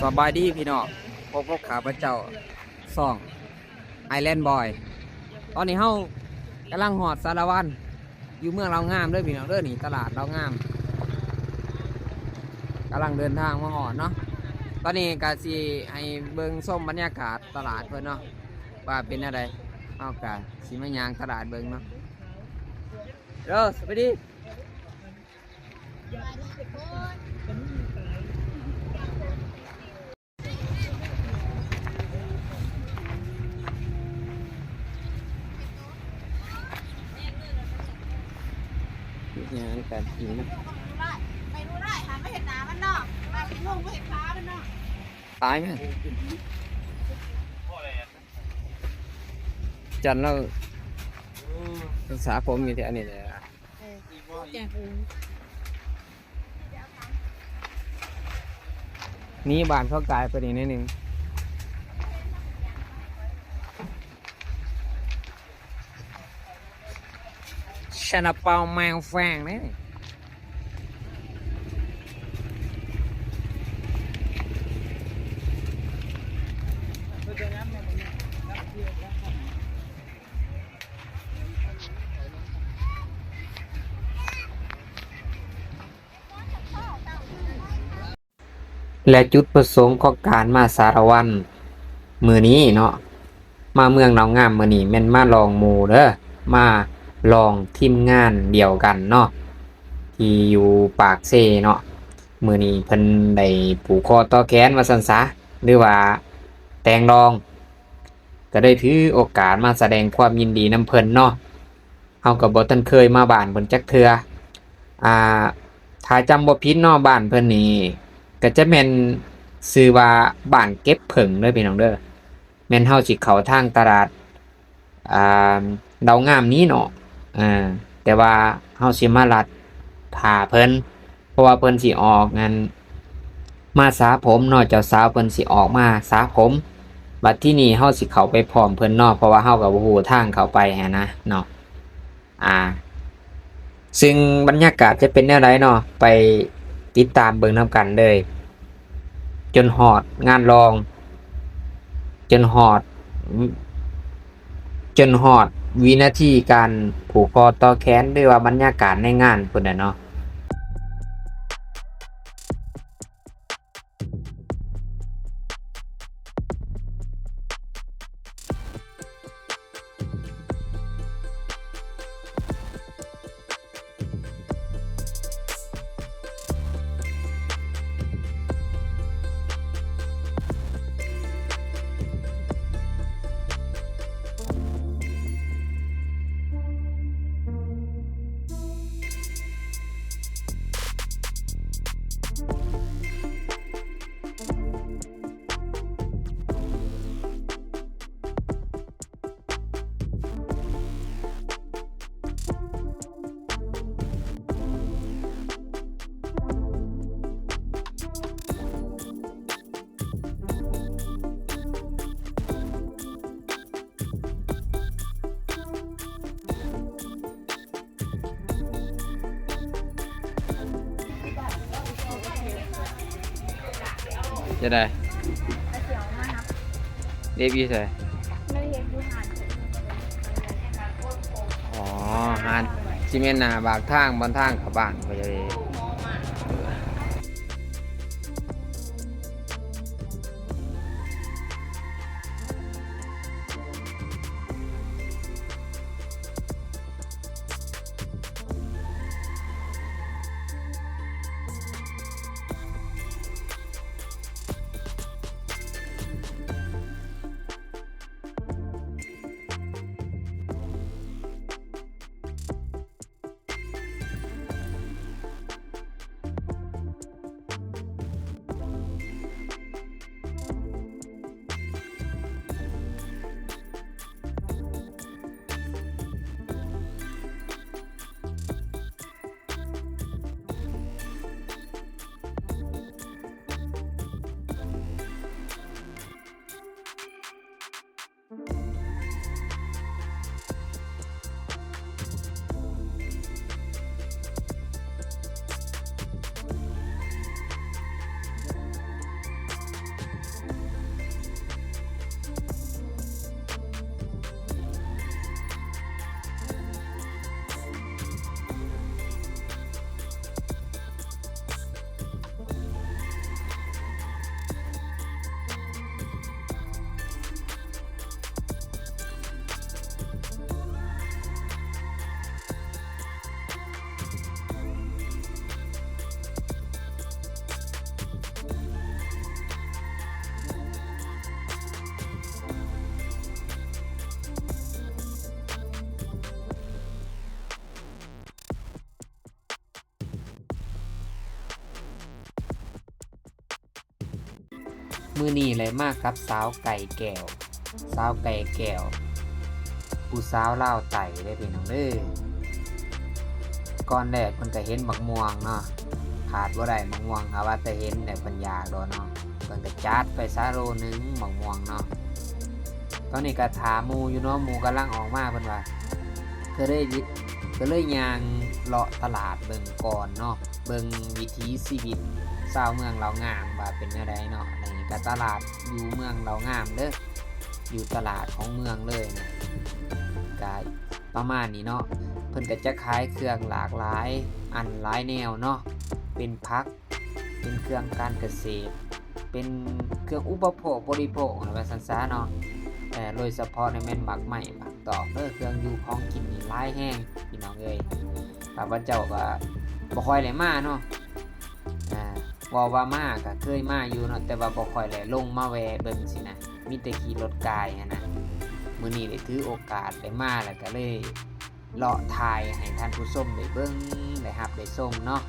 ສະບາຍດີພີ່ນ້ອງ, ພົບກັບຂ້າພະເຈົ້າ ຊ່ອງ Island Boy. ຕອນນີ້ເຮົາກຳລັງຮອດສາລະວັນ ຢູ່ເມືອງລາວງາມເດີພີ່ນ້ອງເດີ. ນີ້ຕະຫຼາດລາວງາມ ກຳລັງເດີນທາງມາຮອດເນາະ. ຕອນນີ້ກະຊິໃຫ້ເບິ່ງຊົມບັນຍາກາດຕະຫຼາດເພິ່ນເນາະ ວ່າເປັນແນວໃດ. ເຮົາກະຊິມາຍ່າງຕະຫຼາດເບິ່ງເນາະ. ເດີ ສະບາຍດີ. ງານການກິນນະ ຕາຍແມ່ນ ຈັນລາວສະຜົມຢູ່ແຖວນີ້ແຫຼະ. ເອີ ແຈກເອີງ ນີ້ບ້ານເຂົາກາຍໄປນີ້ໜ້ອຍໜຶ່ງ. ຊາລາເປົາແມງແຟງເດ້ ແລະ ຈຸດປະສົງຂອງການມາສາລະວັນມື້ນີ້ເນາະ, ມາເມືອງລາວງາມມື້ນີ້ແມ່ນມາລອງໝູ່ເດີ, ມາລອງທີມງານດຽວກັນເນາະ ທີ່ຢູ່ປາກເຊເນາະ. ມື້ນີ້ເພິ່ນໄດ້ຜູກຄໍຕໍ່ແຂນວ່າຊັ້ນສາ ຫຼືວ່າແຕ່ງດອງ ກໍໄດ້ຖືໂອກາດມາສະແດງຄວາມຍິນດີນຳເພິ່ນເນາະ. ເຮົາກໍບໍ່ທັນເຄີຍມາບ້ານເພິ່ນຈັກເທື່ອ. ອ່າ ຖ້າຈຳບໍ່ຜິດເນາະ ບ້ານເພິ່ນນີ້ກໍຈະແມ່ນຊື່ວ່າບ້ານເກັບເຜິ້ງເດີພີ່ນ້ອງເດີ. ແມ່ນເຮົາຊິເຂົ້າທາງຕະຫຼາດ ອ່າ ດາວງາມນີ້ເນາະ, ເອີ ແຕ່ວ່າເຮົາຊິມາລັດຖ້າເພິ່ນ ເພາະວ່າເພິ່ນຊິອອກ ອັນ ມາສະຜົມເນາະ, ເຈົ້າສາວເພິ່ນຊິອອກມາສະຜົມ. ບັດທີນີ້ເຮົາຊິເຂົ້າໄປພ້ອມເພິ່ນເນາະ ເພາະວ່າເຮົາກໍບໍ່ຮູ້ທາງເຂົ້າໄປຫັ້ນນະເນາະ. ອ່າ ຊຶ່ງບັນຍາກາດຈະເປັນແນວໃດເນາະ ໄປຕິດຕາມເບິ່ງນຳກັນເລີຍ. ຈົນຮອດງານລອງ ຈົນຮອດ ຈົນຮອດວິນາທີການຜູກຄໍຕໍ່ແຂນ ຫຼືວ່າບັນຍາກາດໃນງານພຸ້ນແຫຼະເນາະ. ຈະໄດ້ ເດບຢູ່ໃສ? ອໍ ຮ້ານຊິແມ່ນໜ້າປາກທາງ ບ່ອນທາງເຂົ້າບ້ານ ຂ້ອຍຈະໄດ້. ເ ມື້ນີ້ແຫຼະມາກັບສາວໄກ່ແກ້ວ ສາວໄກ່ແກ້ວ ຜູ້ສາວລາວໃຕ້ເດ້ພີ່ນ້ອງເດີ. ກ່ອນແລກເພິ່ນກະເຫັນບັກມ່ວງເນາະ ຂາດບໍ່ໄດ້ບັກມ່ວງ ຖ້າວ່າແຕ່ເຫັນແລ້ວເພິ່ນຢາກໂລດເນາະ ເພິ່ນກະຈັດໄປຊະໂລໜຶ່ງບັກມ່ວງເນາະ. ຕອນນີ້ກະຖ້າໝູ່ຢູ່ເນາະ ໝູ່ກຳລັງອອກມາ ເພິ່ນວ່າ ກະເລີຍ ກະເລີຍຍ່າງເລາະຕະຫຼາດເບິ່ງກ່ອນເນາະ ເບິ່ງວິຖີຊີວິດຊາວເມືອງລາວງາມວ່າເປັນແນວໃດເນາະ. ນີ້ກະຕະຫຼາດຢູ່ເມືອງລາວງາມເດີ ຢູ່ຕະຫຼາດຂອງເມືອງເລີຍນະ ກະປະມານນີ້ເນາະ. ເພິ່ນກະຈະຂາຍເຄື່ອງຫຼາກຫຼາຍອັນຫຼາຍແນວເນາະ ເປັນຜັກ ເປັນເຄື່ອງການກະເສດ ເປັນເຄື່ອງອຸປະໂພກບໍລິໂພກ ວ່າຊັ້ນຊະເນາະ. ເອີ ໂດຍສະເພາະນີ້ແມ່ນໝາກໄມ້ ໝາກຕອກເດີ ເຄື່ອງຢູ່ຂອງກິນນີ້ຫຼາຍແຮງພີ່ນ້ອງເອີຍ. ຂ້າພະເຈົ້າກະບໍ່ຄ່ອຍໄດ້ມາເນາະ ອາ ເວົ້າວ່າມາກະເຄີຍມາຢູ່ເນາະ ແຕ່ວ່າບໍ່ຄ່ອຍໄດ້ລົງມາແວ່ເບິ່ງຊີ້ນະ ມີແຕ່ຂີ່ລົດກາຍຫັ້ນນະ. ມື້ນີ້ໄດ້ຖືໂອກາດໄດ້ມາ ແລ້ວກະເລີຍ ເລາະຖ່າຍໃຫ້ທ່ານຜູ້ຊົມໄດ້ເບິ່ງ ໄດ້ຮັບໄດ້ຊົມເນາະ.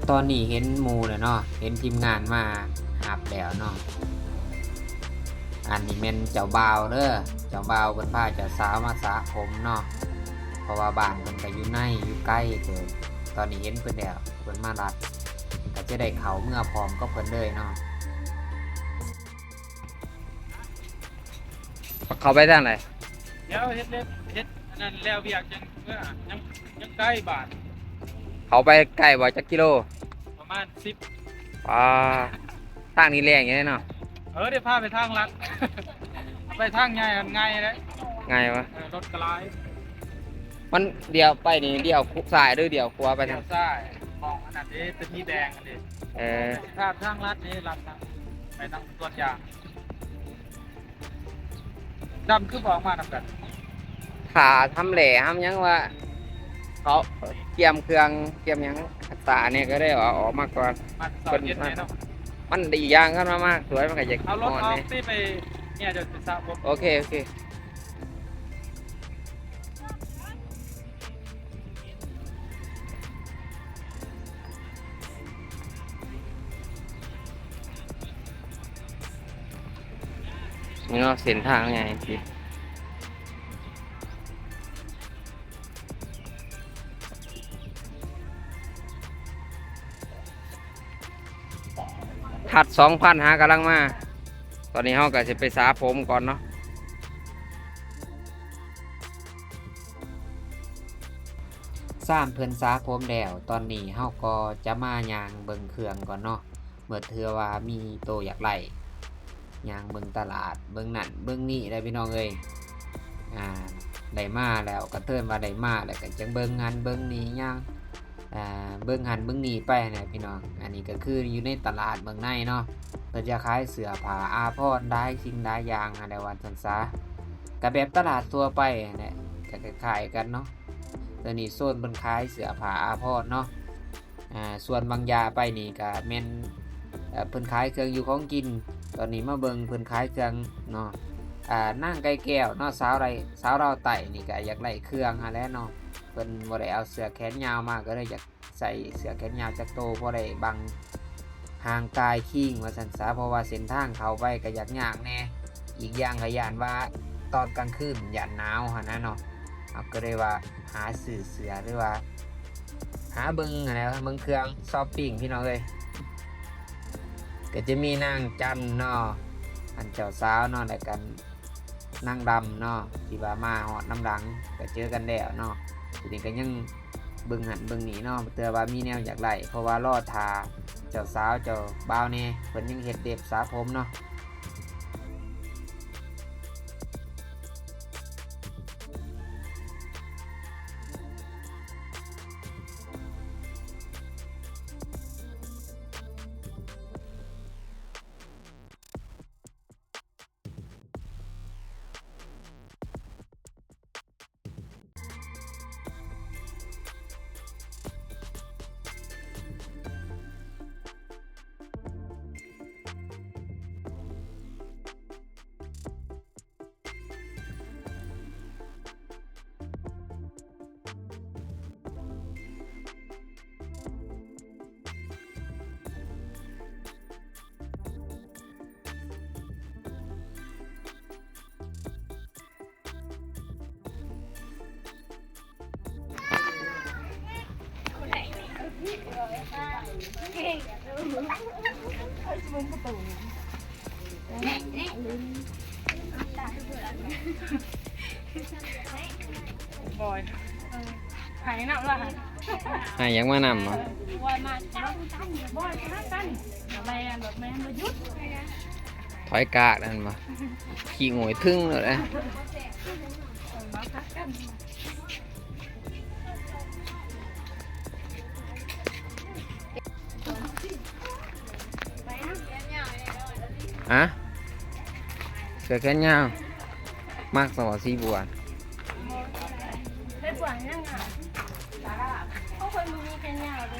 ຕອນນີ້ເຫັນໝູ່ແລ້ວເນາະ ເຫັນທີມງານມາຮັບແລ້ວເນາະ. ອັນນີ້ແມ່ນເຈົ້າບ່າວເດີ ເຈົ້າບ່າວເພິ່ນພາເຈົ້າສາວມາສະຜົມເນາະ ເພາະວ່າບ້ານເພິ່ນກະຢູ່ໃນ ຢູ່ໄກເຕີບ. ຕອນນີ້ເຫັນເພິ່ນແລ້ວ ເພິ່ນມາຮັບ ກະຈະໄດ້ເຂົ້າເມືອພ້ອມກັບເພິ່ນເລີຍເນາະ. ເຂົ້າໄປທາງໃດ? ດຽວເຮັດ ເຮັດອັນນັ້ນແລ້ວວຽກຈັ່ງເມືອ ຍັງ ຍັງໄກບາດ. ເຂົ້າໄປໄກບໍ່ ຈັກກິໂລ? ປະມານສິບ. ປາ ທາງນີ້ແລງຢູ່ເດເນາະ. ເອີ ໄດ້ພາໄປທາງລັດ ໄປທາງໃຫຍ່ຫັ້ນງ່າຍເດ້. ງ່າຍວະ? ເອີ ລົດກະຫຼາຍ. ມັນລ້ຽວໄປນີ້ ລ້ຽວຊ້າຍຫຼືລ້ຽວຂວາໄປທາງ? ລ້ຽວຊ້າຍ ໝ່ອງອັນນັ້ນເດ້ ເປັນມີແດງຫັ້ນເດ້. ເອີ ຖ້າທາງລັດນີ້ລັດນະ ໄປທາງສວນຢາງ. ດຳຄືບໍ່ອອກມານຳກັນ? ຖ້າທຳແຫຼທຳຫຍັງວ່າ ເຂົາກຽມເຄື່ອງກຽມຫຍັງ ສານີ້ກະໄດ້ເອົາອອກມາກ່ອນ. ມັນເຊົາເຢັນແນ່ເນາະ. ມັນອີກຢ່າງຄັນວ່າມາສວຍມັນກະຢາກ ເອົາລົດອອກຕິ ໄປເມຍເຈົ້າຊິສະຜົມ. ໂອເຄ ໂອເຄ. ນີ້ເນາະ ເສັ້ນທາງໃຫຍ່ຊິ ທັດສອງພັນຫາກຳລັງມາ. ຕອນນີ້ເຮົາກະຊິໄປສະຜົມກ່ອນເນາະ. ຊາມເພິ່ນສະຜົມແລ້ວ ຕອນນີ້ເຮົາກໍຈະມາຍ່າງເບິ່ງເຄື່ອງກ່ອນເນາະ ເມື່ອເທື່ອວ່າມີໂຕຢາກໄດ້ ຍ່າງເບິ່ງຕະຫຼາດ ເບິ່ງນັ້ນເບິ່ງນີ້ໄດ໋ພີ່ນ້ອງເອີຍ. ອາ ໄດ້ມາແລ້ວ ກະເທີນວ່າໄດ້ມາແລ້ວ ກະຈັ່ງເບິ່ງຫັ້ນເບິ່ງນີ້ ຍ່າງ ອາ ເບິ່ງຫັ້ນເບິ່ງນີ້ໄປຫັ້ນແຫຼະພີ່ນ້ອງ. ອັນນີ້ກະຄືຢູ່ໃນຕະຫຼາດເມືອງໃນເນາະ ເພິ່ນຈະຂາຍເສື້ອຜ້າອາພອນ ຫຼາຍສິ່ງຫຼາຍຢ່າງຫັ້ນແຫຼະ ວ່າຊັ້ນສາ ກະແບບຕະຫຼາດທົ່ວໄປຫັ້ນແຫຼະ ກະຄ້າຍໆກັນເນາະ. ໂຕນີ້ໂຊນເພິ່ນຂາຍເສື້ອຜ້າອາພອນເນາະ. ອາ ສ່ວນບາງຢ່າໄປນີ້ກະແມ່ນ ເອີ ເພິ່ນຂາຍເຄື່ອງຢູ່ຂອງກິນ. ຕອນນີ້ມາເບິ່ງເພິ່ນຂາຍເຄື່ອງເນາະ. ອາ ນາງໄກ່ແກ້ວເນາະ ສາວໄດ້ ສາວລາວໃຕ້ນີ້ກະຢາກໄດ້ເຄື່ອງຫັ້ນແຫຼະເນາະ. ເພິ່ນບໍ່ໄດ້ເອົາເສື້ອແຂນຍາວມາ ກະເລີຍຢາກ ໃສ່ເສື້ອແຂນຍາວຈັກໂຕ ພໍໄດ້ບັງຮ່າງກາຍຄີງວ່າຊັ້ນສາ ເພາະວ່າເສັ້ນທາງເຂົ້າໄປກະຢາກຍາກແດ່. ອີກຢ່າງກະຢ້ານວ່າຕອນກາງຄືນຢ້ານໜາວຫັ້ນນະເນາະ ເຮົາກະເລີຍວ່າຫາຊື້ເສື້ອ ຫຼືວ່າ ຫາເບິ່ງຫັ້ນແຫຼະ ເບິ່ງເຄື່ອງ ຊັອບປິງ ພີ່ນ້ອງເອີຍ. ກໍຈະມີນາງຈັນເນາະ ອັນເຈົ້າສາວເນາະ ແລ້ວກໍນາງດຳເນາະ ທີ່ວ່າມາຮອດນຳຫຼັງ ກໍເຈີກັນແລ້ວເນາະ. ທີນີ້ກໍຍັງເບິ່ງຫັ້ນເບິ່ງນີ້ເນາະ ເທື່ອວ່າມີແນວຢາກໄດ້ ເພາະວ່າລໍຖ້າເຈົ້າສາວເຈົ້າບ່າວແດ່ ເພິ່ນຍັງເຮັດເລັບສະຜົມເນາະ. ບອຍ ໃຫ້ນຳລະ ໃຫ້ຫຍັງມານຳບໍ? ບອຍ ມາ ບອຍ ມາກັນ ແລ່ນ ແລ່ນບໍ່ຢຸດ ຖອຍກາກນັ້ນບໍ່? ຂີ້ໂຫຍທຶ່ງໂລດເດ້. ຮະ? ເສື້ອແຂນຍາວ ມັກສະບໍ ສີບົວ? ໄດ້ບົວຫຍັງອ່ະ? ເຮົາຄົນບໍ່ມີແຂນຍາວເດ້.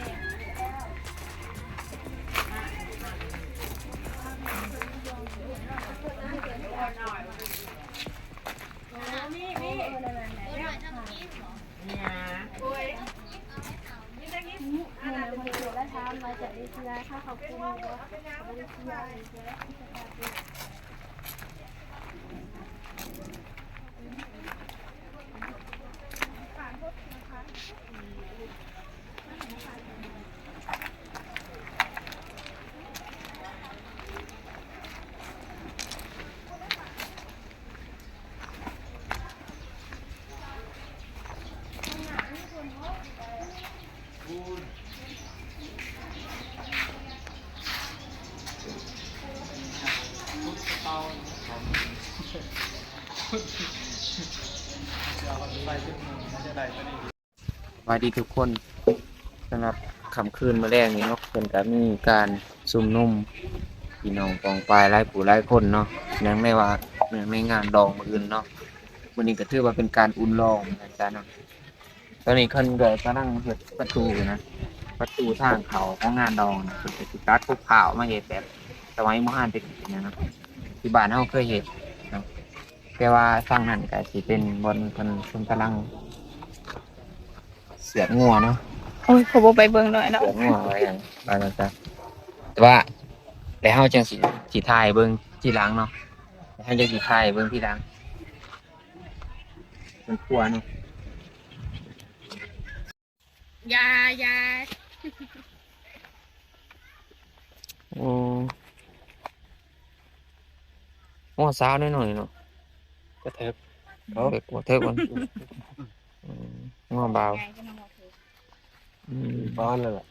ສະບາຍດີທຸກຄົນ. ສຳລັບຄ່ຳຄືນມື້ແລງນີ້ເນາະ ເພິ່ນກະມີການຊຸມນຸມພີ່ນ້ອງປ້ອງປາຍຫຼາຍຜູ້ຫຼາຍຄົນເນາະ ເນື່ອງໃນວ່າ ເນື່ອງໃນງານດອງມື້ອື່ນເນາະ. ມື້ນີ້ກໍຖືວ່າເປັນການອຸ່ນລອງນະ ອາຈານເນາະ. ຕອນນີ້ເພິ່ນກໍກຳລັງເຮັດປະຕູຢູ່ນະ ປະຕູທາງເຂົ້າຂອງງານດອງນະ ເພິ່ນກໍຊິຕັດກົກພ້າວມາເຮັດແບບສະໄໝໂບຮານແຕ່ກີ້ນະເນາະ ທີ່ບ້ານເຮົາເຄີຍເຮັດເນາະ. ແຕ່ວ່າຝັ່ງນັ້ນກໍຊິເປັນບ່ອນເພິ່ນ ເພິ່ນກຳລັງເຊືອດງົວເນາະ. ໂອ້ຍ ເຂົາບໍ່ໄປເບິ່ງໜ້ອຍເນາະ ເຊືອດງົວໄວ້ ວ່າຊັ້ນຊະ. ແຕ່ວ່າ ແລ້ວເຮົາຈັ່ງຊິ ຊິຖ່າຍເບິ່ງທີຫຼັງເນາະ ແລ້ວເຮົາຈັ່ງຊິຖ່າຍເບິ່ງທີຫຼັງ ມັນກົວເນາະ. ຢ່າ ຢ່າ ໂອ້ ງົວສາວນ້ອຍໆເນາະ ກະເທີກ ເອີ ກະເທີກມັນ ອືມ ງົວບ່າວ ອືມ ປານນັ້ນແຫຼະ.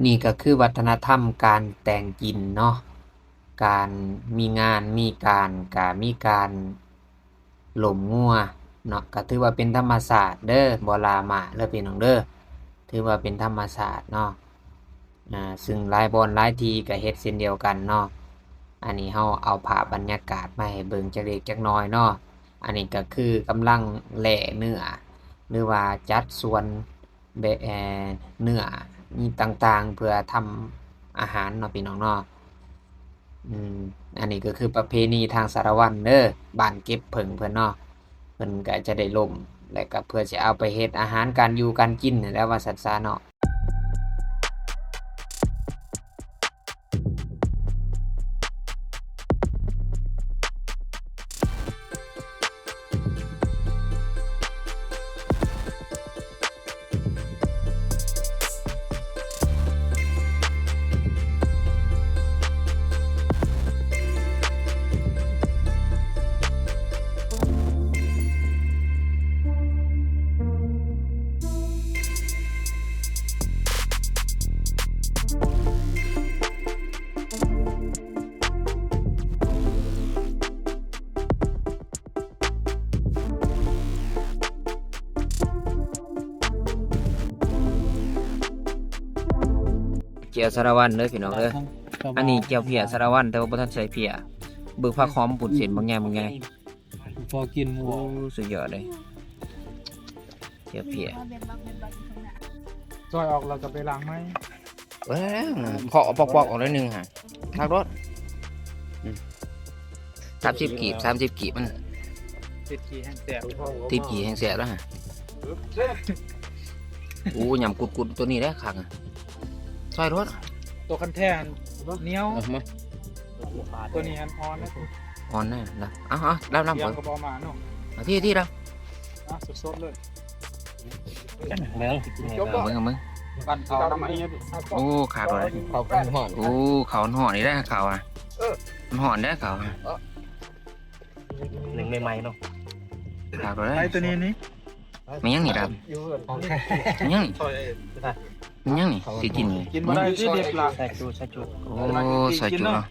ນີ້ກໍຄືວັດທະນະທຳການແຕ່ງກິນເນາະ ການມີງານມີການ ກະມີການ ລົ້ມງົວເນາະ ກໍຖືວ່າເປັນທຳມະຊາດເດີ ບໍ່ຫຼ້າມ້າເດີພີ່ນ້ອງເດີ ຖືວ່າເປັນທຳມະຊາດເນາະ. ອາ ຊຶ່ງຫຼາຍບ່ອນຫຼາຍທີ່ກໍເຮັດເຊັ່ນດຽວກັນເນາະ. ອັນນີ້ເຮົາເອົາພາບບັນຍາກາດມາໃຫ້ເບິ່ງຈັກເລັກຈັກນ້ອຍເນາະ. ອັນນີ້ກໍຄືກຳລັງແລ່ເນື້ອ ຫຼືວ່າຈັດສ່ວນ ແບະ ເອີ່ ເນື້ອອີ່ຫຍັງຕ່າງໆ ເພື່ອທຳອາຫານເນາະ ພີ່ນ້ອງເນາະ. ອືມ ອັນນີ້ກໍຄືປະເພນີທາງສາລະວັນເດີ ບ້ານເກັບເຜິ້ງເພິ່ນເນາະ. ເພິ່ນກໍຈະໄດ້ລົ້ມ ແລະກໍເພື່ອຊິເອົາໄປເຮັດອາຫານການຢູ່ການກິນຫັ້ນແຫຼະ ວ່າຊັ້ນຊະເນາະ. ແຈ່ວສາລະວັນເດີພີ່ນ້ອງເດີ. ອັນນີ້ແຈ່ວເພຍສາລະວັນ ແຕ່ວ່າບໍ່ທັນໃສ່ເພຍ. ເບິ່ງຜັກຫອມປຸ້ນ ເສັ້ນບັກໃຫຍ່ບັກໃຫຍ່ ພໍກິນໝູ່. ໂອ້ ສຸດຍອດເລີຍ ແຈ່ວເພຍ. ຊອຍອອກແລ້ວກໍໄປລ້າງໃໝ່. ເອີ ເຄາະປອກໆອອກໜ້ອຍໜຶ່ງຫາ ຄັກໂລດ. ອືມ ສາມສິບກີບ ສາມສິບກີບມັນ ຕິດຂີ້ແຮງແຊບ ຕິດຂີ້ແຮງແຊບແລ້ວຫາ. ໂອ້ ຍຳກຸດໆ ຕົວນີ້ແຫຼະຄັກ. ຊອຍໂລດ ຕົວຄັນແທ້ຫັ້ນໜຽວ ເອົາມາ ຕົວນີ້ຫັ້ນອ່ອນນະ ອ່ອນນະ. ເອົາໆ ດຳໆ ເອົາ ກໍບໍ່ເອົາມາເນາະ. ເອົາທີ່ ທີ່ດຳ ອ່ະ ສົດໆເລີຍ. ເບິ່ງ ເບິ່ງ ເບິ່ງ ປັ່ນເຂົ້ານຳ ໂອ້ ຂາວ ເຂົ້າຮ້ອນ ໂອ້ ເຂົ້າຮ້ອນນີ້ແຫຼະ ເຂົ້າອະ ເອີ ຮ້ອນແດ່ເຂົ້າອະ ໜຶ່ງໃໝ່ໆເນາະ. ຂາວ ໄອ້ຕົວນີ້ນີ້ ແມ່ນຫຍັງນີ້ດຳ ຂອງແທ້ ແມ່ນຫຍັງນີ້ ແມ່ນຫຍັງນີ້ ຊິກິນນີ້ ກິນບໍ່ໄດ້ ຊິດິບລະ ໃສ່ຈຸ ໃສ່ຈຸ. ໂອ້ ໃສ່ຈຸເນາະ.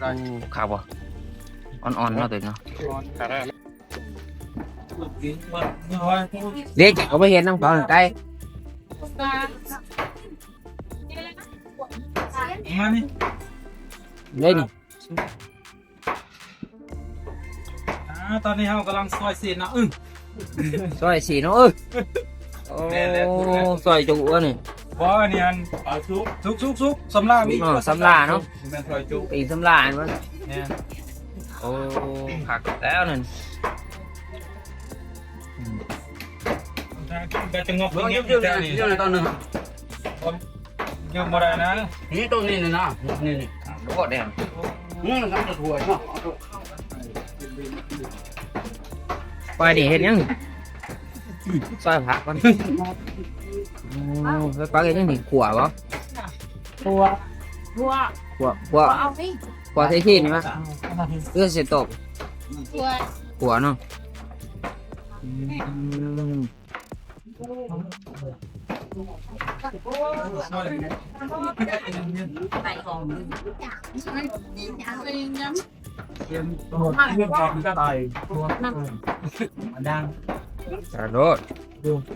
ໂອ້ ຂາວບໍ່ ອ່ອນໆເນາະ ຕົວນີ້ເນາະ. ເດ້ ເຈົ້າກໍບໍ່ເຫັນນຳເຂົາໄກ ມານີ້ ເດ້ນີ້. ອ່າ ຕອນນີ້ເຮົາກຳລັງຊອຍຊີ້ນເນາະ. ອື ຊອຍຊີ້ນເນາະ. ເອີ ໂອ້ ແມ່ນແລ້ວ ຊອຍຈຸອັນນີ້ ບໍ່ ອັນນີ້ອັນ ສຸກ ສຸກ ສຸກ ສຳລາມີ ອໍ ສຳລາເນາະ. ແມ່ນ ຊອຍຈຸ ປີກສຳລາແມ່ນບໍ່? ແມ່ນ. ໂອ້ ຄັກແລ້ວນັ້ນ. ອືມ ໄດ້ຈັງຫວະ ເບິ່ງ ຢືມ ຢືມ ຢືມຕອນໜຶ່ງ ຢືມບໍ່ໄດ້ນະ. ນີ້ ຕົວນີ້ນີ້ນະ ນີ້ ນີ້ ໂຄດແດງ. ອືມ ມັນຈະຖ້ວຍເນາະ. ໄປນີ້ເຮັດຫຍັງ? ຊອຍຜັກກ່ອນ. ໂອ້ ຊອຍຜັກເຮັດຫຍັງນີ້? ຂົ້ວບໍ່? ຂົ້ວ ຂົ້ວ ຂົ້ວ ຂົ້ວ ເອົາໄປ ຂົ້ວໃສ່ຊີ້ນນີ້ຫວາ? ເອີ ເອີ ເສຍຕົກ ຂົ້ວ ຂົ້ວເນາະ. ອືມ ສາໂລດ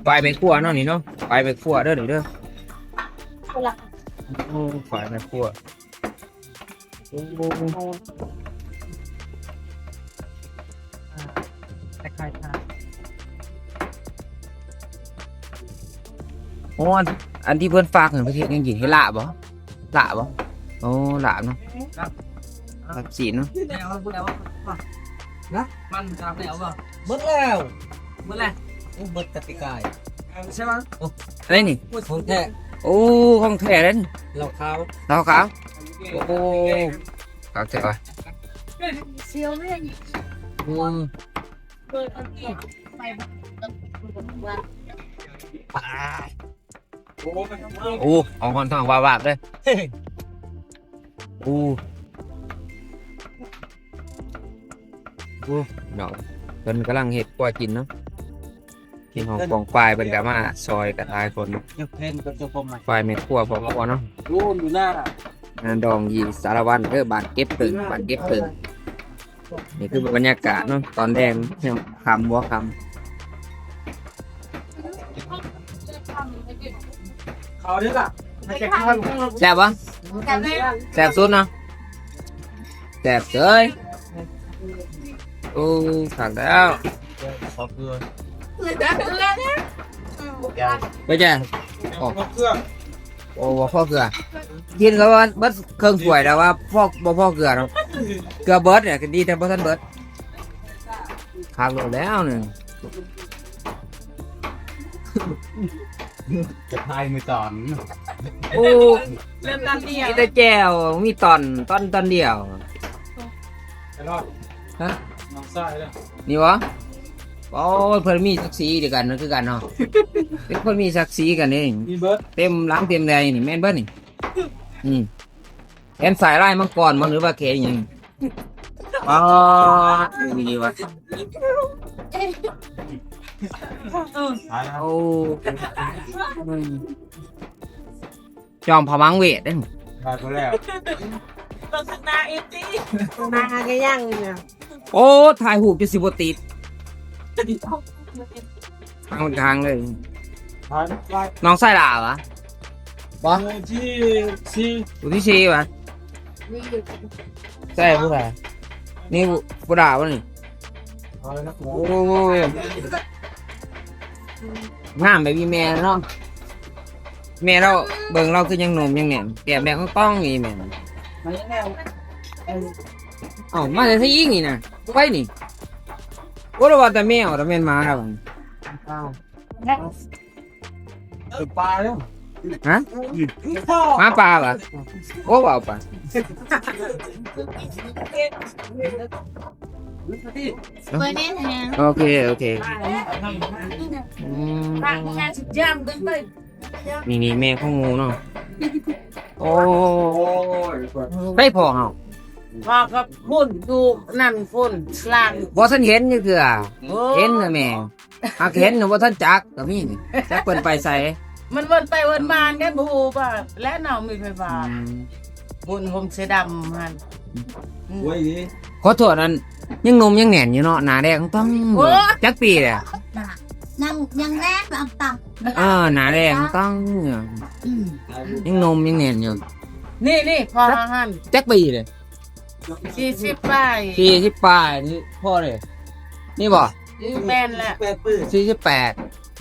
ປາຍແມ່ຄົວເນາະນີ້ເນາະ ປາຍແມ່ຄົວເດີນີ້ເດີ. ໂອ້ ປາຍແມ່ຄົວ. ໂອ້ ອ່າ ຄ້າຍໆ ໂອ້ ອັນ ອັນທີ່ເພິ່ນຝາກຫັ້ນ ເພິ່ນເຮັດຫຍັງກິນ? ເຮັດລາບບໍ່? ລາບບໍ່? ໂອ້ ລາບເນາະ ລາບ ລາບຊີ້ນເນາະ. ນະ ມັນກະແລ້ວບໍ່? ໝົດແລ້ວ ໝົດແລ້ວ ໂອ້ ໝົດແຕ່ປີກາຍ ໃຊ່ບໍ່? ໂອ້ ອັນນີ້ ຂອງແທ້ ໂອ້ ຂອງແທ້ເດ້ ເຫຼົ້າຂາວ ເຫຼົ້າຂາວ. ໂອ້ ຄັກແທ້ວ່າ ສຽວເລີຍ. ອືມ ໂອ້ ເອົາຮອນທ້ອງວາບໆເລີຍ. ໂອ້ ໂອ້ ເນາະ ເພິ່ນກຳລັງເຮັດຄົວກິນເນາະ. ພີ່ນ້ອງປ້ອງປາຍເພິ່ນກໍມາຊ່ອຍກັນຫຼາຍຄົນ ເຮັດເພິ່ນກໍຈະພໍມາ ຝ່າຍແມ່ຄົວພໍ່ຄົວເນາະ. ໂອ້ ຢູ່ໜ້າ ງານດອງຢູ່ສາລະວັນເດີ ບ້ານເກັບເຜິ້ງ ບ້ານເກັບເຜິ້ງ. ນີ້ຄືບັນຍາກາດເນາະ ຕອນແລງ ຄ່ຳບໍ່ຄ່ຳ. ເຂົ້າເດີລະ ແຊບບໍ່? ແຊບເລີຍ ແຊບສຸດເນາະ ແຊບເຊີຍ. ໂອ້ ຄັກແລ້ວ ຂໍເກືອ ເກືອເດີ ເກືອເດີ ບໍ່ແຈ່ ຂໍເກືອ. ໂອ້ ບໍ່ພໍເກືອ ກິນກໍວ່າເບິດເຄິ່ງຖ້ວຍແລ້ວວ່າພໍ ບໍ່ພໍເກືອເນາະ. ເກືອເບິດນີ້ ກໍດີແຕ່ບໍ່ທັນເບິດ. ຂ ຄັກໂລດແລ້ວນີ້ ຈະຖ່າຍມື້ຕອນ ໂອ້ ເລີ່ມຕອນດຽວ ມີແຕ່ແຈ່ວ ມີຕອນ ຕອນ ຕອນດຽວ ໄປລອດ ຮະ ນ້ອງຊາຍເດີ ນີ້ຫວາ? ໂອ້ຍ ເພິ່ນມີສັກສີຄືກັນ ຄືກັນເນາະ ເປັນຄົນມີສັກສີກັນເດ້ ມີເບິດ ເຕັມຫຼັງເຕັມແດງນີ້ ແມ່ນເບິດນີ້ ອືມ ແຂນຊ້າຍລາຍມັງກອນບໍ່ ຫຼືວ່າແຂນຫຍັງ? ປາດ ນີ້ຫວາ? ໂອ້ ຈອມພະວັງເວດເດ້ ໄດ້ບໍ່ແລ້ວ ຕ້ອງທາງໜ້າອີກຕິ ໜ້າກໍຍັງຢູ່. ໂອ້ ຖ່າຍຮູບຈົນຊິບໍ່ຕິດ ທາງທາງເລີຍ ນ້ອງຊາຍຫຼ້າຫວາ? ບໍ່ ຜູ້ທີສີ່ ຜູ້ທີສີ່ຫວາ? ໃຊ່ຜູ້ໃດ? ນີ້ຜູ້ຫຼ້າບໍ່ນີ້? ໂອ້ຍ ງາມແບບອີ່ແມ່ເນາະ ແມ່ລາວ ເບິ່ງລາວຄືຍັງໜຸ່ມຍັງແໜ້ນ ແກ້ມແດງຕ້ອງໆ ອີ່ແມ່ ເອົ້າ ມາແຕ່ໃສອີກນີ້ນະ ໄປນີ້ ໂອ້ ລະວ່າແຕ່ແມວ ລະແມ່ນໝາລະ ອ້າວ ເປັນປາເດ້ ຮະ ໝາປ່າຫວາ? ໂອ້ ເວົ້າໄປ ໂອເຄ ໂອເຄ ອືມ ນີ້ ນີ້ແມ່ຂອງໝູເນາະ ໂອ້ ໃສພໍ່ເຮົາ? ພໍ່ກັບພຸ້ນ ຢູ່ນັ້ນພຸ້ນ ຫຼັງ ບໍ່ທັນເຫັນຈັກເທື່ອ ໂອ້ ເຫັນແຕ່ແມ່ ຫາກເຫັນບໍ່ທັນຈັກກໍມີນີ້ ຈັກເພິ່ນໄປໃສ ມັນວນໄປວນມາແດ່ ບໍ່ຮູ້ວ່າ ແລະນ້ອງມີໄປວ່າ ອືມ ບຸນຫົ່ມເສືອດຳຫັ້ນ ອືມ ໂອ້ຍ ຂໍໂທດ ອັນ ຍັງໜຸ່ມຍັງແໜ້ນຢູ່ເນາະ ໜ້າແດງຕ້ອງ ໂອ້ ຈັກປີແລ້ວ? ຍັງ ຍັງແດງຕ້ອງ ເອີ ໜ້າແດງຕ້ອງ ອືມ ຍັງໜຸ່ມຍັງແໜ້ນຢູ່ ນີ້ໆ ພໍ່ເຮົາຫັ້ນ ຈັກປີແລ້ວ? ສີ່ສິບປາຍ ສີ່ສິບປາຍ ນີ້ພໍ່ເດ້ ນີ້ບໍ່? ແມ່ນແຫຼະ ສີ່ສິບແປດ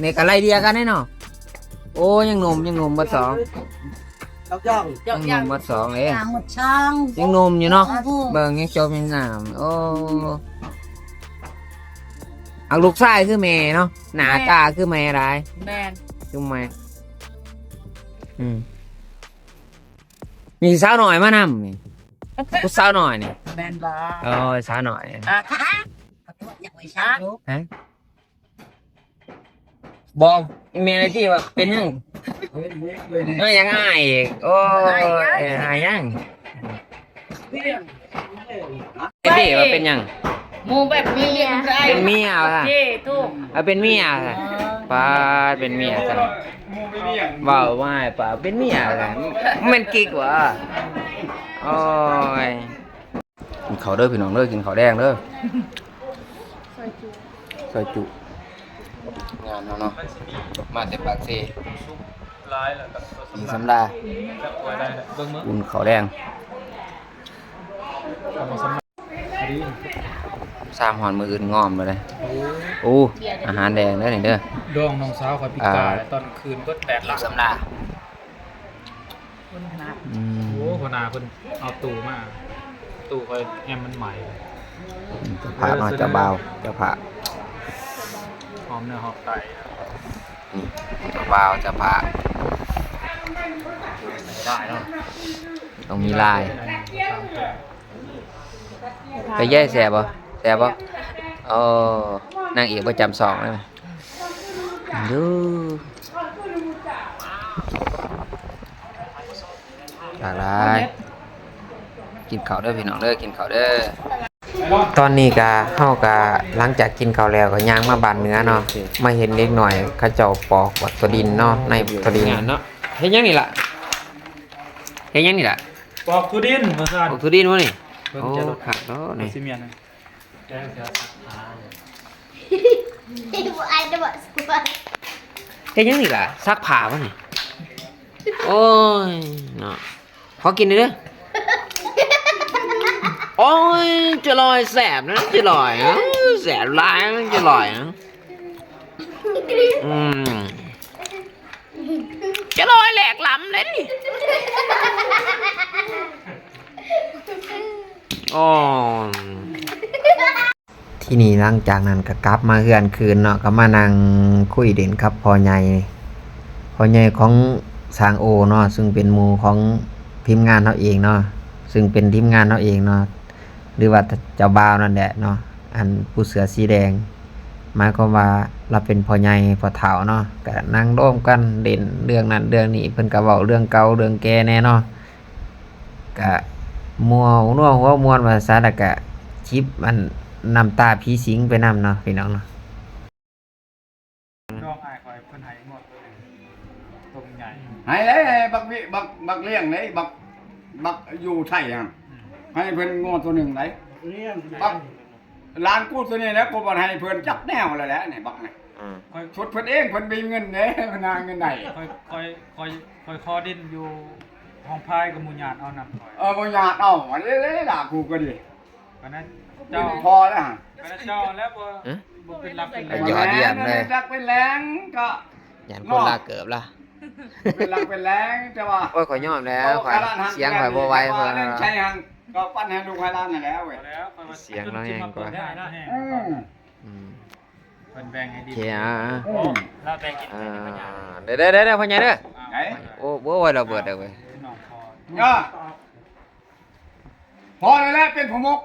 ນີ້ກໍໄລ່ເລ່ຍກັນເດ້ເນາະ ໂອ້ ຍັງໜຸ່ມ ຍັງໜຸ່ມເບິດສອງ ຍັງໜຸ່ມເບິດສອງເດ້ ຍັງໜຸ່ມຢູ່ເນາະ ເບິ່ງຍັງຈົບຍັງງາມ ໂອ້ ອັກ ລູກຊາຍຄືແມ່ເນາະ ໜ້າຕາຄືແມ່ຫຼາຍ ແມ່ນ ຄືແມ່ ອືມ ມີສາວນ້ອຍມານຳນີ້ ຜູ້ສາວນ້ອຍນີ້ ແມ່ນບໍ່? ໂອ້ຍ ສາວນ້ອຍ ຮະ ບໍ່ ແມ່ນທີ່ວ່າເປັນຫຍັງ? ເອີ ຫຍັງອ້າຍອີກ ໂອ້ຍ ອ້າຍຫຍັງ? ເດ້ວ່າເປັນຫຍັງ? ໝູ່ແບບມີເມຍ ເປັນເມຍວ່າຊັ້ນ ເຈົ້ ຖືກ ເອີ ເປັນເມຍວ່າຊັ້ນ ປາດ ເປັນເມຍຊັ້ນ ເວົ້າວ່າປາດ ເປັນເມຍວ່າຊັ້ນ ແມ່ນກິກຫວາ? ໂອ້ຍ ກິນເຂົ້າເດີພີ່ນ້ອງເດີ ກິນເຂົ້າແລງເດີ ຊອຍຈຸ ຊອຍຈຸ ງານເຮົາເນາະ ມາແຕ່ປາກເຊ ກິນສຳລາ ເບິ່ງມື້ ອຸ່ນເຂົ້າແລງ ຊາມຮອດມື້ອື່ນງອມແລ້ວເດ້ ໂອ້ ໂອ້ ອາຫານແດງເດີນີ້ເດີ ດອງນ້ອງສາວຂ້ອຍປີກາຍ ອ່າ ຕອນຄືນເບິດແປດຫຼັກ ສຳລາ ອືມ ໂອ້ ຫົວໜ້າເພິ່ນເອົາຕູ້ມາ ຕູ້ຂ້ອຍແຮມມັນໃໝ່ ເຈົ້າພາບເນາະ ເຈົ້າບ່າວ ເຈົ້າພາບ ຫອມເນື້ອຫອມໄຕ ນີ້ ເຈົ້າບ່າວ ເຈົ້າພາບ ໄດ້ເນາະ ຕ້ອງມີລາຍ ເປັນໃດ ແຊບບໍ່? ແຊບບໍ່? ໂອ້ ນາງເອກປະຈຳຊ່ອງເລີຍ ດູ ຫຼາກຫຼາຍ ກິນເຂົ້າເດີພີ່ນ້ອງເດີ ກິນເຂົ້າເດີ ຕອນນີ້ກະ ເຮົາກະຫຼັງຈາກກິນເຂົ້າແລ້ວ ກະຍ່າງມາບ້ານເໜືອເນາະ ມາເຫັນເດັກນ້ອຍເຂົາເຈົ້າປອກບັກຖົ່ວດິນເນາະ ໃນຖົ່ວດິນ ເຮັດຫຍັງນີ້ລະ? ເຮັດຫຍັງນີ້ລະ? ປອກຖົ່ວດິນວ່າຊັ້ນ ປອກຖົ່ວດິນບໍ່ນີ້? ໂອ້ ຄັກເນາະນີ້ ເຮັດຫຍັງນີ້ລະ? ຊັກຜ້າບໍ່ນີ້? ໂອ້ຍເນາະ ຂໍກິນເດີ ໂອ້ຍ ຈະລອຍແຊບນະ ຈະລອຍນະ ແຊບຫຼາຍ ຈະລອຍນະ ອືມ ຈະລອຍແຫຼກຫຼຳເດ້ນີ້ ໂອ້ຍ. ທ ທີນີ້ຫຼັງຈາກນັ້ນກໍກັບມາເຮືອນຄືນເນາະ ກໍມານັ່ງຄຸຍຫຼິ້ນກັບພໍ່ໃຫຍ່ ພໍ່ໃຫຍ່ຂອງຊ່າງໂອເນາະ ຊຶ່ງເປັນໝູ່ຂອງທີມງານເຮົາເອງເນາະ ຊຶ່ງເປັນທີມງານເຮົາເອງເນາະ ຫຼືວ່າເຈົ້າບ່າວນັ້ນແຫຼະເນາະ ອັນຜູ້ເສື້ອສີແດງ ໝາຍຄວາມວ່າລາວເປັນພໍ່ໃຫຍ່ພໍ່ເຖົ້າເນາະ ກໍນັ່ງໂລມກັນຫຼິ້ນເລື່ອງນັ້ນເລື່ອງນີ້ ເພິ່ນກໍເວົ້າເລື່ອງເກົ່າເລື່ອງແກ່ແດ່ເນາະ ກະມົວຫົວມົວມ່ວນວ່າຊັ້ນ ແລ້ວກະຈິບອັນນ້ຳຕາຜີສິງໄປນຳເນາະ ພີ່ນ້ອງເນາະ. ນ້ອງອ້າຍຂ້ອຍເພິ່ນໃຫ້ງວດໂຕໜຶ່ງ ໂຕໃຫຍ່ ໃຫ້ເດ້ ໃຫ້ບັກວິ ບັກ ບັກລ້ຽງເດ້ ບັກ ບັກຢູ່ໄທຫັ້ນ ອືມ ໃຫ້ເພິ່ນງວດໂຕໜຶ່ງໄດ໋ ບັກ ຫຼານກູໂຕນີ້ແຫຼະ ກູບໍ່ໃຫ້ເພິ່ນຈັກແນວແລ້ວແຫຼະ ນີ້ບັກນີ້ ອືມ ຊຸດເພິ່ນເອງ ເພິ່ນມີເງິນເດ້ ເພິ່ນຫາເງິນໄດ້ ຂ້ອຍ ຂ້ອຍ ຂ້ອຍ ຂ້ອຍຂໍດິນຢູ່ຫ້ອງພາຍກໍບໍ່ຍາດເອົານຳຂ້ອຍ ເອີ ບໍ່ຍາດເອົາ ອັນນີ້ເດ້ລະ ກູກໍດີ ປານນັ້ນເຈົ້າ ພໍແລ້ວ ປານນັ້ນເຈົ້າແລ້ວບໍ່ ຮະ ບໍ່ເປັນຫຼັກເປັນແຫຼ່ງ ຢອດຢ້ຽມເລີຍ ເປັນຫຼັກເປັນແຫຼ່ງກໍ ຢ້ານຄົນລາກເກີບລະ ເປັນຫຼັກເປັນແຫຼ່ງ ແຕ່ວ່າ ໂອ້ຍ ຂ້ອຍຍອມແລ້ວ ຂ້ອຍ ສຽງຂ້ອຍບໍ່ໄຫວ ເພິ່ນໃຊ້ຫັ້ນ ກໍປັນໃຫ້ລູກໃຫ້ຫຼານຫັ້ນແຫຼະເວີຍ ສຽງລາວແຮງກວ່າ ອືມ ອືມ ເພິ່ນແບ່ງໃຫ້ດິນ ໂອ້ ລາວແບ່ງກິນ ເອີ ເດີໆໆ ພໍ່ໃຫຍ່ເດີ ໄດ ໂອ້ ໂອ້ຍ ລະເບີດເດີເວີຍ ນ້ອງພໍ່ ເອີ ພໍແລ້ວແຫຼະ ເປັນພໍ່ມົກ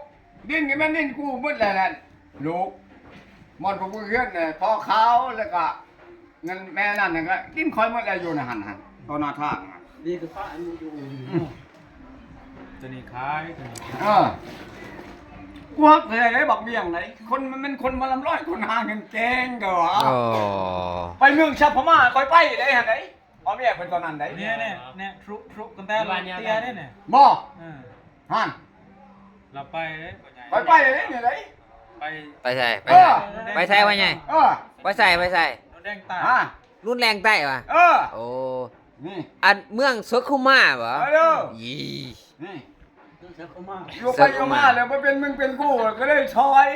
ດິນກໍແມ່ນດິນກູໝົດແລ້ວແຫຼະ ລູກ ບ່ອນຜູ້ເຮືອນ ພໍ່ຂາວ ແລ້ວກໍ ນັ້ນແມ່ນັ້ນກໍດິນຂ້ອຍໝົດແລ້ວ ຢູ່ໃນຫັ້ນຫັ້ນ ຕໍ່ໜ້າທາງຫັ້ນ ດີກໍປະອັນຢູ່ ຕົວນີ້ຂາຍ ຕົວນີ້ຂາຍ ເອີ ກູຮັກແທ້ເດ້ບັກວຽງໃດ ຄົນມັນແມ່ນຄົນມາລຳລອຍ ຄົນຫາເງິນເກັ່ງກໍວ່າ ໂອ້ ໄປເມືອງຊາພະມ່າຂ້ອຍໄປໄດ້ຫັ້ນໃດ ພໍ່ເມຍເພິ່ນຕອນນັ້ນໃດ ນີ້ໆ ທຣຸກໆ ກັນແຕ່ເຕີເດ້ນີ້ ບໍ່ ເອີ ຫັ້ນ ລາວໄປເດ້ ຂ້ອຍໄປເດ້ນີ້ໃດ ໄປ ໄປໃສ ໄປໃສ ເອີ ໄປໃສພໍ່ໃຫຍ່ ເອີ ໄປໃສ ໄປໃສ ໂດນແດງໃຕ້ ຮະ ໂດນແດງໃຕ້ຫວາ ເອີ ໂອ້ ນີ້ ອັນເມືອງສົກຂຸມາບໍ ເອີ ອີ ນີ້ ຢູ່ໄປຢູ່ມາແລ້ວບໍ່ເປັນມຶງເປັນກູ ກໍເລີຍຖອຍ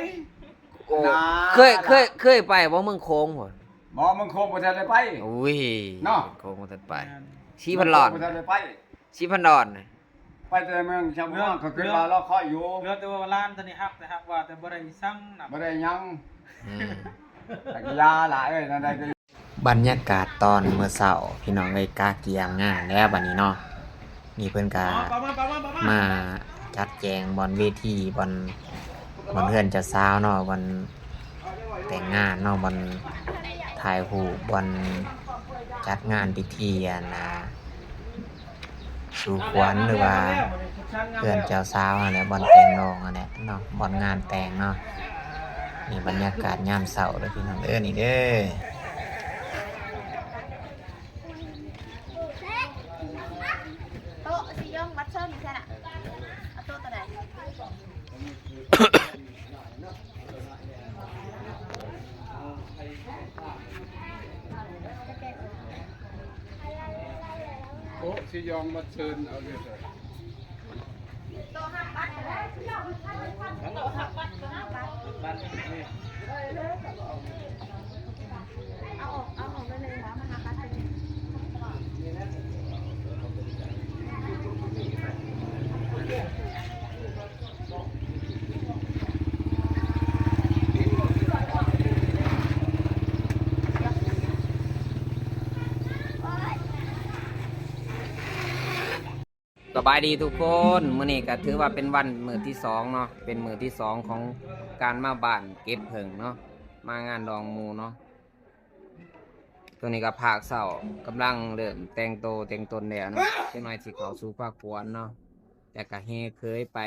ໂອ້ ເຄີຍ ເຄີຍ ເຄີຍໄປບໍ່ເມືອງໂຂງພຸ້ນ ບໍ່ ເມືອງໂຂງບໍ່ທັນໄດ້ໄປ ໂອ້ຍ ເນາະ ເມືອງໂຂງບໍ່ທັນໄປ ແມ່ນ ສີພັນດອນ ບໍ່ທັນໄດ້ໄປ ສີພັນດອນ ໄປແຕ່ເມືອງຊາວເມືອງ ເຫຼືອ ກໍຄິດວ່າລອຄອຍຢູ່ ເຫຼືອແຕ່ວ່າຫຼານຕອນນີ້ຮັກແຕ່ຮັກວ່າ ແຕ່ບໍ່ໄດ້ອີ່ສັງນຳ ບໍ່ໄດ້ຫຍັງ ອືມ ຈັກຢາຫຼາຍເອີຍ ນັ້ນໃດກໍ ບັນຍາກາດຕອນມື້ເຊົ້າ ພີ່ນ້ອງເອີຍ ກະກຽມງານແລ້ວບັດນີ້ເນາະ ນີ້ເພິ່ນກະມາຈັດແຈງບ່ອນເວທີ ບ່ອນ ບ່ອນເຮືອນເຈົ້າສາວເນາະ ບ່ອນແຕ່ງງານເນາະ ບ່ອນຖ່າຍຮູບ ບ່ອນຈັດງານພິທີ ອັນນ່າ ສູ່ຂວັນ ຫຼືວ່າເຮືອນເຈົ້າສາວຫັ້ນແຫຼະ ບ່ອນແຕ່ງດອງຫັ້ນແຫຼະເນາະ ບ່ອນງານແຕ່ງເນາະ ນີ້ບັນຍາກາດຍາມເຊົ້າເດີພີ່ນ້ອງເດີ ນີ້ເດີ. ໂຕະຊິຢອງບັດເຊີນຊັ້ນນະ ເອົາໂຕະໂຕໃດ? ໂຕະຊິຢອງບັດເຊີນ ເອົາເລີຍ. ສະບາຍດີທຸກຄົນ ມື້ນີ້ກໍຖືວ່າເປັນວັນມື້ທີສອງເນາະ ເປັນມື້ທີສອງຂອງການມາບ້ານເກັບເຜິ້ງເນາະ ມາງານດອງໝູ່ເນາະ. ໂຕນີ້ກໍພາກເຊົ້າ ກຳລັງເລີ່ມແຕ່ງໂຕແຕ່ງຕົນແລ້ວເນາະ ຈັກໜ້ອຍຊິເຂົ້າສູ່ພາກຂວັນເນາະ ແຕ່ກໍແຫ່ເຂີຍໄປ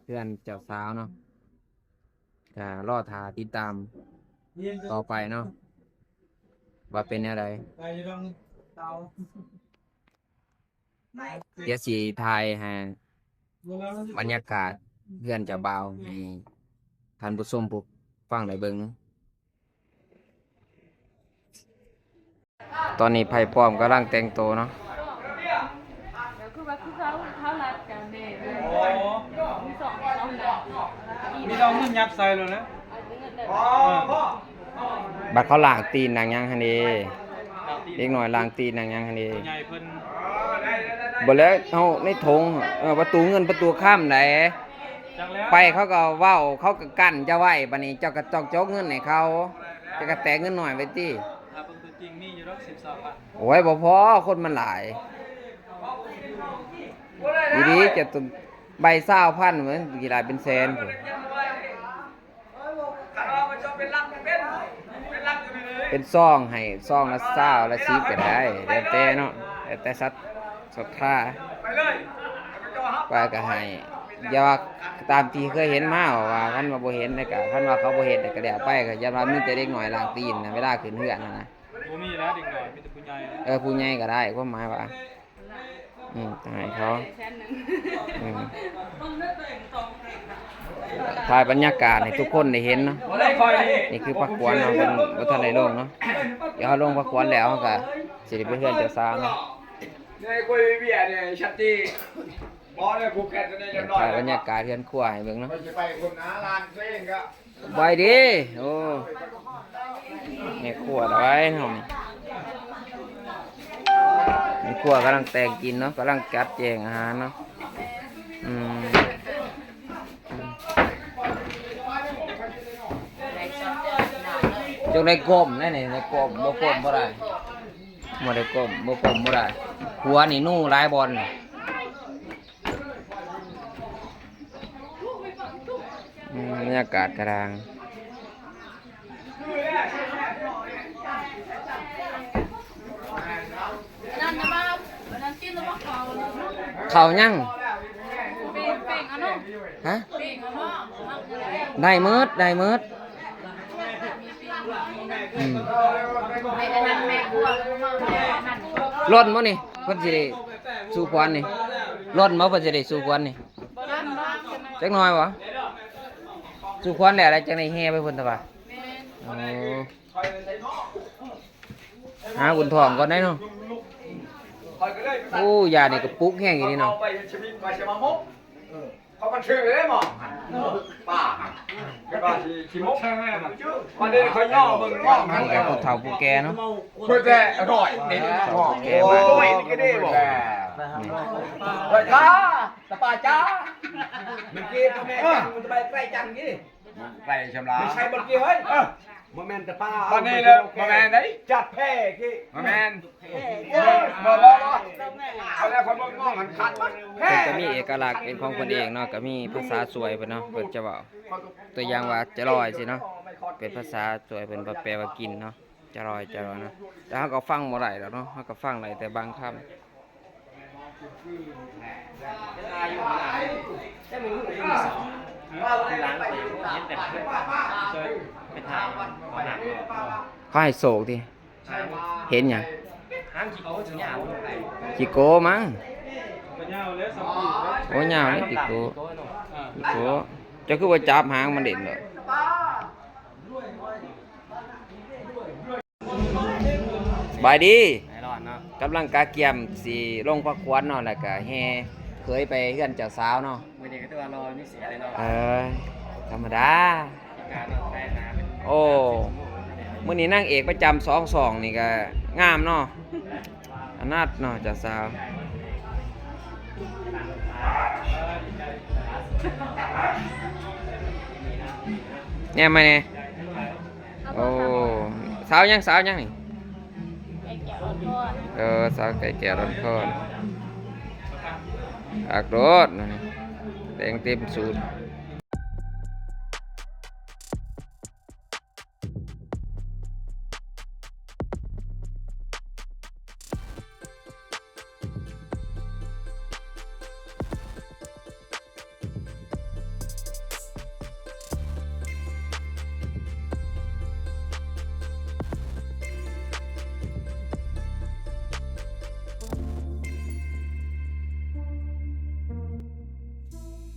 ເຮືອນເຈົ້າສາວເນາະ ກໍລໍຖ້າຕິດຕາມຕໍ່ໄປເນາະ ວ່າເປັນແນວໃດ. ດຽວຊິຖ່າຍໃຫ້ບັນຍາກາດເຮືອນເຈົ້າບ່າວໃຫ້ທ່ານຜູ້ຊົມຜູ້ຟັງໄດ້ເບິ່ງເນາະ. ຕອນນີ້ໄພປ້ອມກຳລັງແຕ່ງໂຕເນາະ. ມີແຕ່ເອົາເງິນຍັດໃສ່ໂລດແຫຼະ. ບັດເຂົາລ້າງຕີນລ້າງຫຍັງຫັ້ນເດ ເດັກນ້ອຍລ້າງຕີນລ້າງຫຍັງຫັ້ນເດ ຜູ້ໃຫຍ່ເພິ່ນ ບໍ່ແລ້ວເຮົາໃນຖົງ ເອີ ປະຕູເງິນປະຕູຄຳໃດ ໄປເຂົາກໍເວົ້າ ເຂົາກໍກັ້ນເຈົ້າໄວ້ ບາດນີ້ເຈົ້າກໍຕ້ອງຈົກເງິນໃຫ້ເຂົາ ເຈົ້າກໍແຕກເງິນນ້ອຍໄວ້ຕິ. ຖ້າເບິ່ງຕົວຈິງມີຢູ່ດອກ ສິບສອງພັນ. ໂອ້ຍ ບໍ່ພໍ ຄົນມັນຫຼາຍ ອີ່ຫຼີ ເຈົ້າຕ້ອງ ໃບຊາວພັນ ມັນຊິໄດ້ເປັນແສນພຸ້ນ. ເປັນຊອງໃຫ້ ຊອງລະຊາວ ລະສິບກໍໄດ້ ແລ້ວແຕ່ເນາະ ແລ້ວແຕ່ສັດ ສັດທາ ວ່າກໍໃຫ້. ຢ່າວ່າຕາມທີ່ເຄີຍເຫັນມາ ວ່າຄັນວ່າບໍ່ເຫັນແລ້ວກໍ ຄັນວ່າເຂົາບໍ່ເຮັດແລ້ວກໍແລ້ວໄປ ກໍຢ່າວ່າມີແຕ່ເດັກນ້ອຍລ້າງຕີນນະ ເວລາຂຶ້ນເຮືອນຫັ້ນນະ. ບໍ່ມີແລ້ວເດັກນ້ອຍ ມີແຕ່ຜູ້ໃຫຍ່. ເອີ ຜູ້ໃຫຍ່ກໍໄດ້ ຄວາມໝາຍວ່າ ອືມ ໃຫ້ເຂົາ ອືມ ຖ່າຍບັນຍາກາດໃຫ້ທຸກຄົນໄດ້ເຫັນເນາະ. ນີ້ຄືພະຂວັນເຮົາ ເພິ່ນບໍ່ທັນໄດ້ລົງເນາະ. ດຽວເຮົາລົງພະຂວັນແລ້ວ ເຮົາກໍຊິໄດ້ໄປເຮືອນເຈົ້າສາວເນາະ. ຖ່າຍບັນຍາກາດເຮືອນຄົວໃຫ້ເບິ່ງເນາະ. ສະບາຍດີ. ໂອ້ ແມ່ຄົວຫຼາຍເນາະ. ແມ່ຄົວກຳລັງແຕ່ງກິນເນາະ ກຳລັງຈັດແຈງອາຫານເນາະ. ອືມ ຈັ່ງໄດ້ກົ້ມແນ່ນີ້ ໄດ້ກົ້ມ ບໍ່ກົ້ມບໍ່ໄດ້ ບໍ່ໄດ້ກົ້ມ ບໍ່ກົ້ມບໍ່ໄດ້. ຫົວນີ້ໜູຫຼາຍບ່ອນ. ອືມ ບັນຍາກາດກະດາງ. ເຂົ້າຍັງ? ຮະ? ໄດ້ໝົດ ໄດ້ໝົດ. ອືມ ລ້ນບໍ່ນີ້? ເພິ່ນຊິໄດ້ສູ່ຂວັນນີ້ ລົ້ນບໍ່ ເພິ່ນຊິໄດ້ສູ່ຂວັນນີ້? ຈັກໜ້ອຍບໍ່? ສູ່ຂວັນແລ້ວ ແລ້ວຈັ່ງໄດ້ແຫ່ໄປພຸ້ນຕະຫວາ? ໂອ້ ຫາບຸນທອງກ່ອນໄດ໋ເນາະ. ໂອ້ ຢານີ້ກະປຸກແຮງອີ່ຫຼີເນາະ. ເຂົາບັນທຶກເລີຍໝໍ່ ປ້າ ເປັນວ່າຊິ ຊິໝົກ ບັນເດຂ້ອຍຍໍເບິ່ງໝໍ່. ນີ້ກະຜູ້ເຖົ້າຜູ້ແກ່ເນາະ ເພິ່ນແຕ່ອະຮ່ອຍນີ້ ເຖົ້າຜູ້ແກ່ ໂອ້ຍ ນີ້ກະເດ້ບໍ ຕາ ຕາປ້າຈ້າ ເມື່ອກີ້ພໍ່ແມ່ຈັນ ມັນຈະໄປໃກ້ຈັນນີ້ ໃກ້ຊຳລາ ບໍ່ໃຊ່ເມື່ອກີ້ເຮີ້ຍ ບໍ່ແມ່ນຕາປ້າ ຕອນນີ້ເດີ ບໍ່ແມ່ນເດ້ ຈັດແພ້ກີ້ ບໍ່ແມ່ນ. ເພິ່ນກະມີເອກະລັກເປັນຂອງເພິ່ນເອງເນາະ ກະມີພາສາສວຍເພິ່ນເນາະ ເພິ່ນຈະເວົ້າ ຕົວຢ່າງວ່າຈະລອຍຊີ້ເນາະ ເປັນພາສາສວຍເພິ່ນ ແປວ່າກິນເນາະ ຈະລອຍ ຈະລອຍເນາະ. ແຕ່ເຮົາກະຟັງບໍ່ໄດ້ດອກເນາະ ເຮົາກະຟັງໄດ້ແຕ່ບາງຄຳ. ເຂົາໃຫ້ໂຊກຕິ ເຫັນຫຍັງ? ຂີ້ໂກມັງ ໂອ້ ຍາວເດ້ຂີ້ໂກ ຂີ້ໂກ. ເຈົ້າຄືບໍ່ຈັບຫາງມັນເດັ່ນໂລດ? ສະບາຍດີ ແນ່ນອນເນາະ ກຳລັງກະກຽມຊິລົງພະຂວັນເນາະ ແລ້ວກະແຫ່ເຂີຍໄປເຮືອນເຈົ້າສາວເນາະ. ມື້ນີ້ກະຖືວ່າຫຼໍ່ມີສຽງເລີຍເນາະ. ເອີ ທຳມະດາ. ໂອ້ ມື້ນີ້ນາງເອກປະຈຳສອງຊ່ອງນີ້ກະງາມເນາະ ອະນັດເນາະ ເຈົ້າສາວ. ແນມມາແນ່. ໂອ້ ສາວຫຍັງ ສາວຫຍັງນີ້? ໄກ່ແກ້ວ ເອີ ສາວໄກ່ແກ້ວ ລອນຄອນ ຄັກໂລດ ແດງເຕັມສູດ.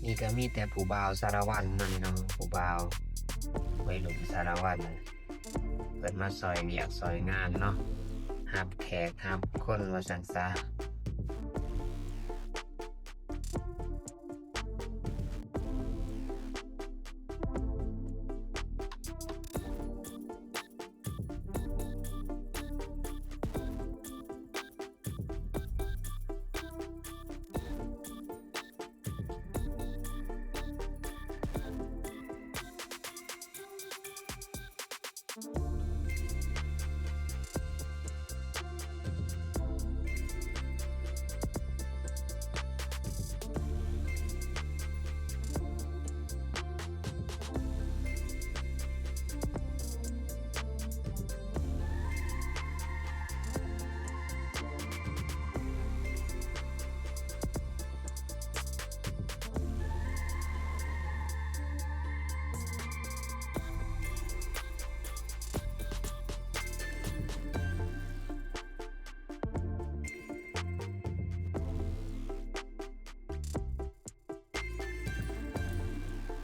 ນີ້ກະມີແຕ່ຜູ້ບ່າວສາລະວັນເນາະ ພີ່ນ້ອງ ຜູ້ບ່າວໄວລຸ້ນສາລະວັນ ເພິ່ນມາຊ່ອຍວຽກຊ່ອຍງານເນາະ ຮັບແຂກຮັບຄົນວ່າຊັ້ນຊະ. ນີ້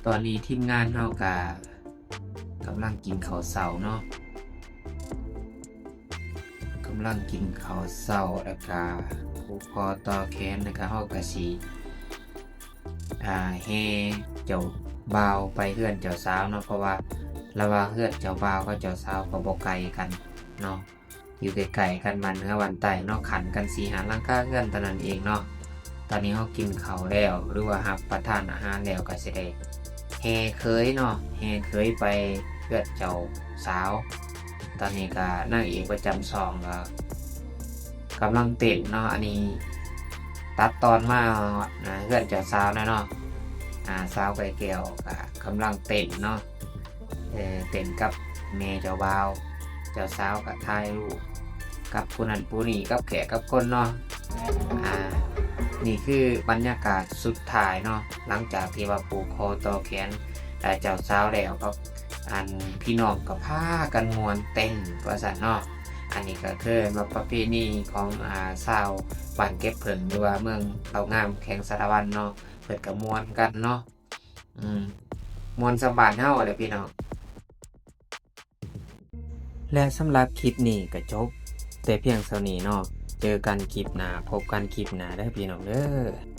ຕອນນີ້ທີມງານເຮົາກະກຳລັງກິນເຂົ້າເຊົ້າເນາະ ກຳລັງກິນເຂົ້າເຊົ້າ ແລ້ວກະຜູກຄໍຕໍ່ແຂນ ແລ້ວກະເຮົາກະຊິ ອ່າ ແຫ່ເຈົ້າບ່າວໄປເຮືອນເຈົ້າສາວເນາະ ເພາະວ່າລະຫວ່າງເຮືອນເຈົ້າບ່າວກັບເຈົ້າສາວກໍບໍ່ໄກກັນເນາະ ຢູ່ໃກ້ໆກັນ ບ້ານເໜືອບ້ານໃຕ້ເນາະ ຂັ້ນກັນສີ່ຫ້າຫຼັງຄາເຮືອນເທົ່ານັ້ນເອງເນາະ. ຕອນນີ້ເຮົາກິນເຂົ້າແລ້ວ ຫຼືວ່າຮັບປະທານອາຫານແລ້ວ ກໍຊິໄດ້ແຫ່ເຂີຍເນາະ ແຫ່ເຂີຍໄປເຮືອນເຈົ້າສາວ. ຕອນນີ້ກໍນາງເອກປະຈຳຊ່ອງກໍກຳລັງເຕັ້ນເນາະ ອັນນີ້ຕັດຕອນມາຮອດ ອ່າ ເຮືອນເຈົ້າສາວແລ້ວເນາະ ອ່າ ສາວໄກ່ແກ້ວກໍກຳລັງເຕັ້ນເນາະ. ເອີ ເຕັ້ນກັບແມ່ເຈົ້າບ່າວ ເຈົ້າສາວກໍຖ່າຍຮູບກັບຜູ້ນັ້ນຜູ້ນີ້ ກັບແຂກກັບຄົນເນາະ. ອ່າ ນີ້ຄືບັນຍາກາດສຸດທ້າຍເນາະ ຫຼັງຈາກທີ່ວ່າຜູກຄໍຕໍ່ແຂນ ແລະ ເຈົ້າສາວແລ້ວ ກໍ ອັນ ພີ່ນ້ອງກໍພາກັນມ່ວນເຕັ້ນວ່າຊັ້ນເນາະ. ອັນນີ້ກໍຄືວ່າປະເພນີຂອງ ອ່າ ຊາວບ້ານເກັບເຜິ້ງ ຫຼືວ່າເມືອງເຕົ້າງາມ ແຂວງສາລະວັນເນາະ ເພິ່ນກໍມ່ວນກັນເນາະ. ອືມ ມ່ວນສ່ຳບ້ານເຮົາແຫຼະພີ່ນ້ອງ. ແລະ ສຳລັບຄລິບນີ້ກໍຈົບແຕ່ພຽງເທົ່ານີ້ເນາະ. ເຈີກັນຄລິບໜ້າ ພົບກັນຄລິບໜ້າເດີພີ່ນ້ອງເດີ.